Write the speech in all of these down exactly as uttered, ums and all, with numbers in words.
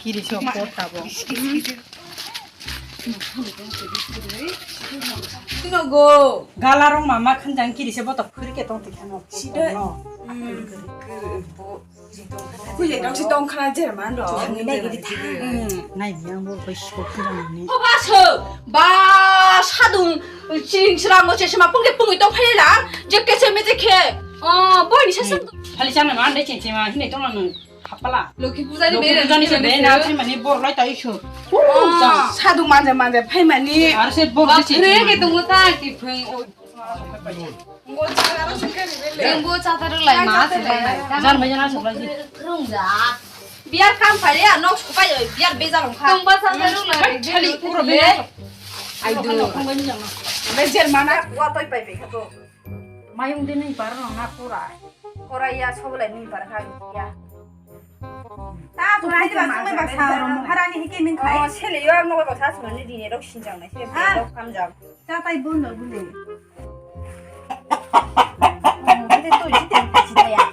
Kiri sok pot tabo. Nogo. Gala rong mama khanjang kiri se botok phuri ke tong tikha no. Sida. No. Hmm. Kuya dok si tong khana jer man ro. Nai gidi tha. Hmm. Nai yang bo bai siko khira ni. O ba so. Ba sadung ching sra mo che sma pung ke pung tong phai la. Je ke se me je khe. O boi ni sa sam. Khali chang na man de ching ching ma hini tong na. Khapala. Lokhi puja ni bere. Lokhi puja ni se bere na phai mani bor lai tai so. Sadu manja manja phai mani. Ar se bor se se. Re ke tungo ta ki phai. Ngo chata ro lai ma se lai. Jan bai jan se lai. Rung ja. Biar kam phai ya nok supai biar beja rong kha. Tungba sa rung lai. Chali puro be. Ai du. Be jer mana wa toi pai be kha to. Mayung de nini par no na pura. Korai ya sobo lai nini par kha ya. Ta korai de ba sumai ba sa ro mo harani hike min khai. O sele yo ang no ba sa sumani dine rok sinjang nai se rok kamjang. Ta tai bun no bun de. Ede to jite jite ya.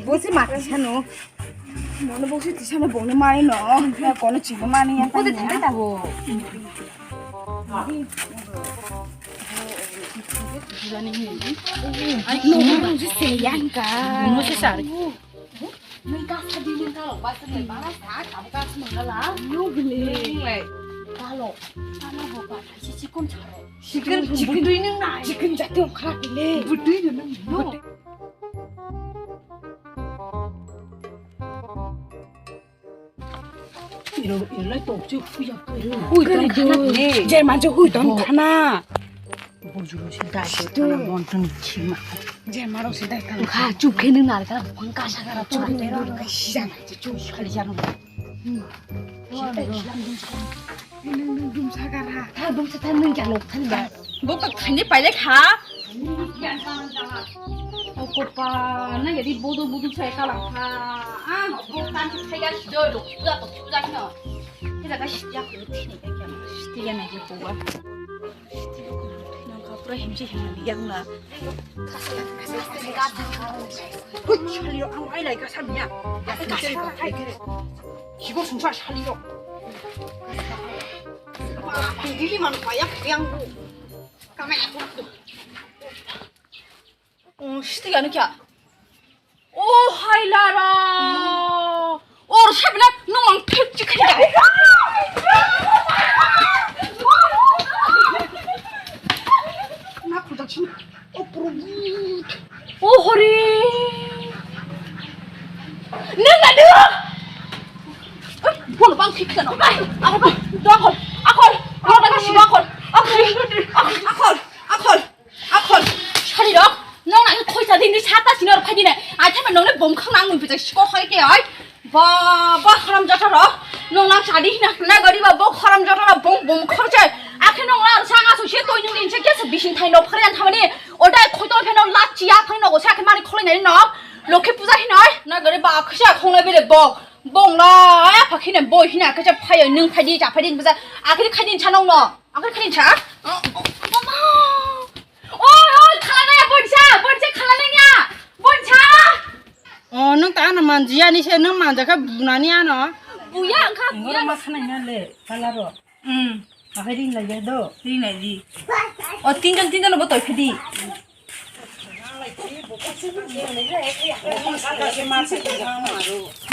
Bosi mati sano. Mono bosi tisano bono mani no. Kono chino mani ya. Bosi thangai tabo. Ai no, no, se yang ka. No se sar. Nung ka sa di nung ka lo ba sa nung ba sa ka bu ka sa nung ka la. Nung bini. Nung le. Ka lo. Ana bo ba sa si si kon sa ro. Chicken, chicken dui nung na. Chicken jati ong kha le. Bu dui nung. No. Iro, iro lai tok chu hui ya. Hui ton khana le. Je ma je hui ton khana. Bujuro si dai ko tana monton chima. Je maro si dai kan. Kha chup khe nung nar ka bukan ka sa kara chup khe nung ka si jana je chup khali jana. Nung dum sa kara. Tha dum sa tha nung jalo than ba. Bo ka khani paile kha. O kopa na yadi bodo budu sai kala kha. Ah, bo kan si thai ga si do lo. Puja to puja no. Puja ga si ya ko thini ka kya. Si ya na je ko ba. Nang ka pura himchi himli yang na. Hut, shaliro, ang ai lai ka samya. Ka sa, ka sa, ka sa. Kibo sungsa shaliro. Dili man pa yak yang bu. Kama yak bu. Oh, shiti ga nukya. Oh, hai lara. Or sabna no ang thik chik khida. Na production. Oh, Prabhu. Oh, Hari. Nang na dua. Bon bang thik khida no. Akol, akol, akol, akol, akol, akol, akol. Akhol, sari rok, nong nang khoi sa din di sata sino rok phai dine. Ai thai nong le bom khang nang nung bijak siko khoi ke ai. Ba, ba haram jatha rok. Nong nang sadi hina na gari ba bo haram jatha rok bom bom khor jai. Akhe nong nang sang asu se toi nung din se ke se bising thai no phare an thamani. Odai khoi to pheno la chia phai no go sa khe mari kholai nai no. Lokhi puja hinoi. Na gari ba khisa khong na bele bo. Bong la, ai apha khine boi hina khe phai nung phai di cha phai din buja. Akhir khai din cha nong no. Akhir khai din cha. Mama. Oi, oi, khala nai, bonsa, bonsa, khala nai ya. Bonsa. O, nung ta ano manjiya ni se, nung manja kha bunani ano. Buya, ang kha buya. Ngoro ma khanai na le, kala ro. Hmm. Akhai ring lai ya do. Ring lai di. O, tinjon, tinjon bo toi phidi.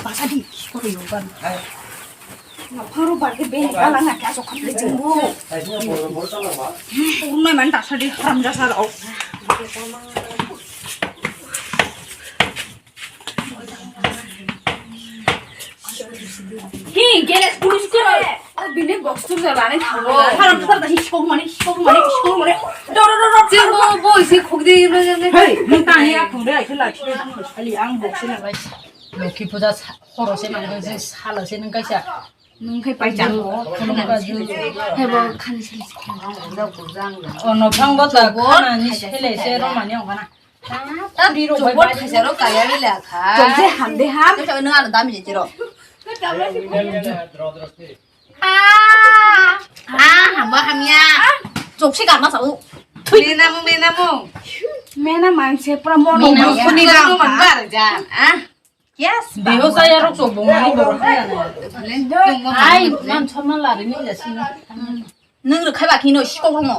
Basa di, kore yogan. Pharo barke beng kala na kya so khamle jengbo. Urmai man ta sadi haram jasa rao. Hi, geles pulis koro. Ini box tu jalan ni thago. Haram tu tadi sikok mani, sikok mani, sikok mani. Do, do, do, do. Jeng bo, bo isi khuk di, lo, lo, lo. Hei, nung tani ya khuk dai, khela, khela, khela, ang box na bai. Lokhi puja sa-, khoro se nang se sala se nang kaisa. Nung khai pai jang bo, khulum ka ju. Hei bo, khani sili. Ono phang bo ta khana ni sele se ro mani ong khana. Ta ri ro bai bai. Khaisa ro kaya le kha. Jong se ham de ham. Khaisa no ano dam je ro. Ah, ah, hamba hamya. Chok si gama sa u. Mena mung, mena mung. Mena man se pura mon. Mena mung, mena mung bar jan. Ah. Yes. Deho sa ya rok chok bung ni bor ha ya. Ai, man chon na la ri ni ya si. Nung ro khai ba kino si kok ro mo.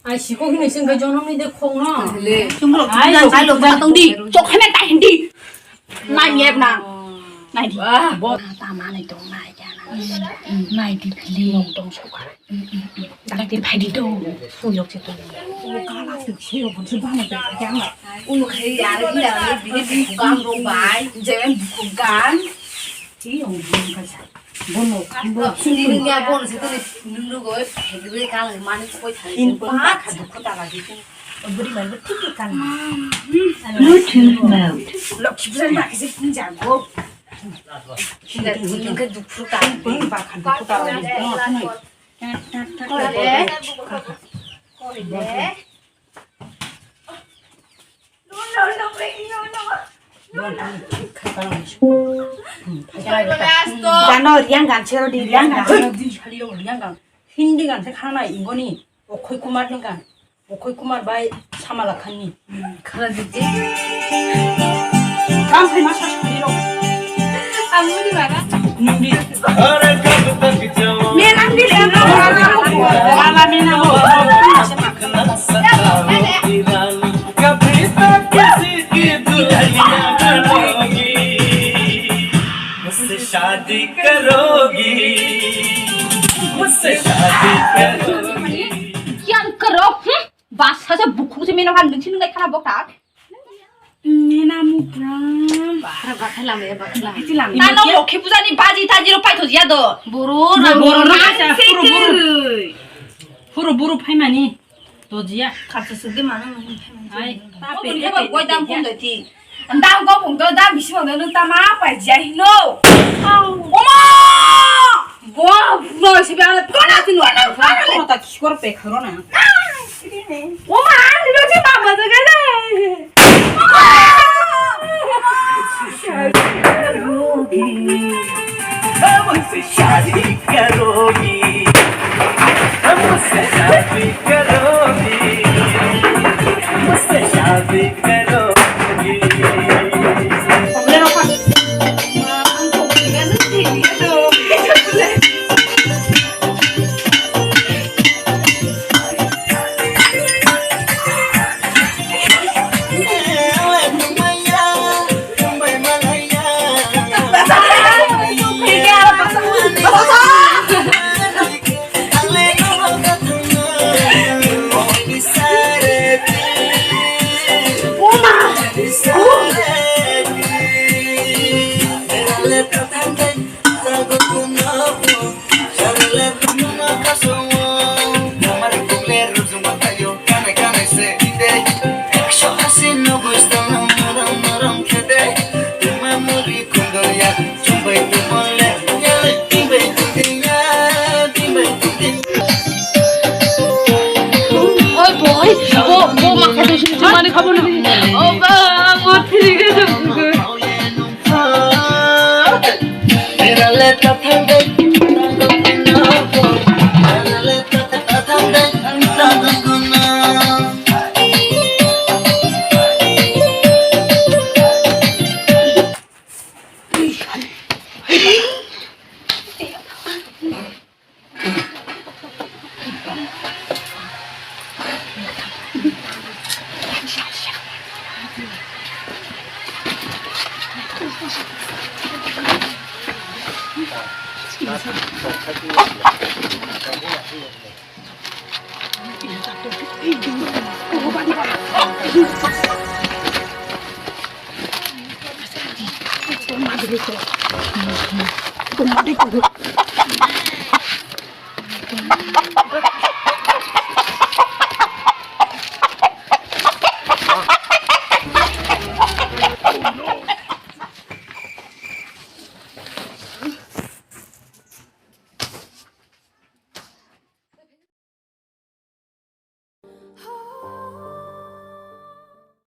Ai siko hino sing kai jonom ni de khong no. Le. Chumro ai lo lo lo tong di. Chok khane ta hindi. Nai mi na. Nai di. Wah. Bo ta ma nai tong nai ja na. Nai di phili. Nong tong so ka. Tak di phai di do. Fu yok che to. O ka la tu se yo bon se ba na ta ja na. Unu khai ya ri ya ri bi bi bam ro bai. Jem bu gan. Ti yong bun ka sa. Bono, bono, sini ya bono sini nunu goi, hegre kang mani koi thani. Hin pa kha dukhu ta lagi tu. Buri man thik kan. Bluetooth mode. Lokhi puja ba kisi pun jago. Sini sini ke dukhu ta. Pun ba kha dukhu ta lagi. Bono thani. Kore. Kore. Gano riang gan sero di riang gan sero di sari ro riang gan. Hindi gan se khana ingoni. Okhoi Kumar ni gan. Okhoi Kumar bai Samala Khan ni. Khana didi. Kam phai ma sa sari ro. Ang mudi mana? Nungdi. Menang di. Wala menang. कभी तो किसी की दुल्हनिया बनोगी, मुझसे शादी करोगी, मुझसे शादी करोगी। Yang kerok, hmm? Bas saja buku si mino kan bensin ngai kana bokta. Nena mukram. Bara bakhalam ya bakhalam. Tano lokhi puja ni baji taji ro paitho jiya do. Buru na buru na. Puro buru. Puro buru phaimani. Dojiya. Khapsa sugwi mano mano phaimani. Ai. Obo ni haba goi dam phung dati. Dam go phung do dam bisi phung do nung tama pai jiya hino. Oma! Bo bo si ba kona kona kona ta khikor pe kharo na. Oma, ani lo si ba ba ga na. करोगी, हमसे शादी करोगी, हमसे शादी करोगी, मुझसे शादी करोगी। Oi, boy, bo, bo, makha tu sini cuma ni khabu na. Oh, ba, mo thiri ke tu.